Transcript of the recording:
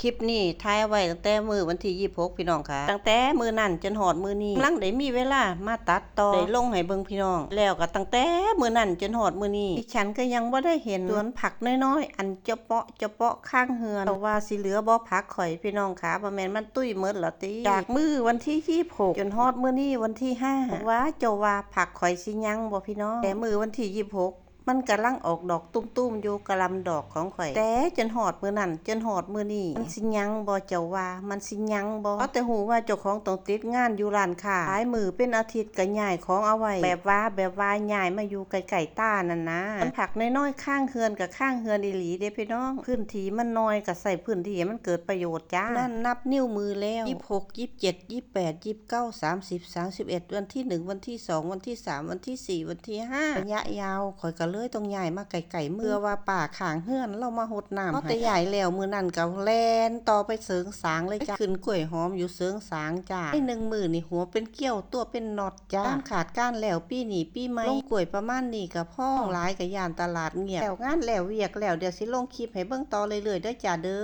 ຄລິບນີ້ຖ່າຍໄວ້ຕັ້ງແຕ່ມື້ວັນທີຊາວຫົກ ພີ່ນ້ອງຂາ. ຕັ້ງແຕ່ມື້ນັ້ນຈົນຮອດມື້ນີ້ ກຳລັງໄດ້ມີເວລາມາຕັດຕໍ່ ໄດ້ລົງໃຫ້ເບິ່ງພີ່ນ້ອງ. ແລ້ວກໍຕັ້ງແຕ່ມື້ນັ້ນຈົນຮອດມື້ນີ້ ດິສັນກໍຍັງບໍ່ໄດ້ເຫັນສວນຜັກນ້ອຍໆ ອັນຈະເປາະຈະເປາະຂ້າງເຮືອນ. ເຈົ້າວ່າຊິເຫຼືອບໍ່ຜັກຂ້ອຍ ພີ່ນ້ອງຂາ? ບໍ່ແມ່ນມັນຕຸ້ຍໝົດລະຕິ? ຈາກມື້ວັນທີຊາວຫົກ ຈົນຮອດມື້ນີ້ວັນທີຫ້າ ວ່າເຈົ້າວ່າຜັກຂ້ອຍຊິຍັງບໍ່ ພີ່ນ້ອງ? ແຕ່ມື້ວັນທີຊາວຫົກ ມັນກຳລັງອອກດອກຕຸ້ມໆຢູ່ ກະຫຼ່ຳດອກຂອງຂ້ອຍ. ແຕ່ຈົນຮອດມື້ນັ້ນ ຈົນຮອດມື້ນີ້ ມັນຊິຍັງບໍ່ ເຈົ້າວ່າ ມັນຊິຍັງບໍ່? ເອົາແຕ່ຮູ້ວ່າເຈົ້າຂອງຕ້ອງຕິດງານຢູ່ຮ້ານຄ້າ ຫຼາຍມື້ເປັນອາທິດກໍຍ້າຍຂອງເອົາໄວ້ ແບບວ່າ ແບບວ່າຍ້າຍມາຢູ່ໃກ້ໆຕານັ້ນນະ. ສວນຜັກນ້ອຍໆຂ້າງເຮືອນກໍຂ້າງເຮືອນອີ່ຫຼີເດ້ ພີ່ນ້ອງ. ພື້ນທີ່ມັນໜ້ອຍ ກໍໃຊ້ພື້ນທີ່ໃຫ້ມັນເກີດປະໂຫຍດຈ້າ. ນັ້ນນັບນິ້ວມືແລ້ວ ຊາວຫົກ ຊາວເຈັດ ຊາວແປດ ຊາວເກົ້າ ສາມສິບ ສາມສິບເອັດ ວັນທີໜຶ່ງ ວັນທີສອງ ວັນທີສາມ ວັນທີສີ່ ວັນທີຫ້າ ໄລຍະຍາວ ຂ້ອຍກໍເລີຍຕ້ອງຍ້າຍມາໃກ້ໆເມືອງ ເພື່ອວ່າປ້າຂ້າງເຮືອນລາວມາຫົດນ້ຳໃຫ້. ເຮົາແຕ່ຍ້າຍແລ້ວມື້ນັ້ນກໍແລ່ນຕໍ່ໄປເສີງສາງເລີຍຈ້າ ໄປຂຶ້ນກ້ວຍຫອມຢູ່ເສີງສາງຈ້າ. ໃນໜຶ່ງມື້ນີ້ຫົວເປັນກ້ຽວ ຕົວເປັນໜອດຈ້າ. ຕາມຄາດການແລ້ວ ປີນີ້ປີໃໝ່ ລົງກ້ວຍປະມານນີ້ກໍພໍ ຫຼາຍກໍຢ້ານຕະຫຼາດງຽບ. ແລ້ວງານແລ້ວວຽກແລ້ວ ດຽວຊິລົງຄລິບໃຫ້ເບິ່ງຕໍ່ເລື້ອຍໆເດີຈ້າເດີ.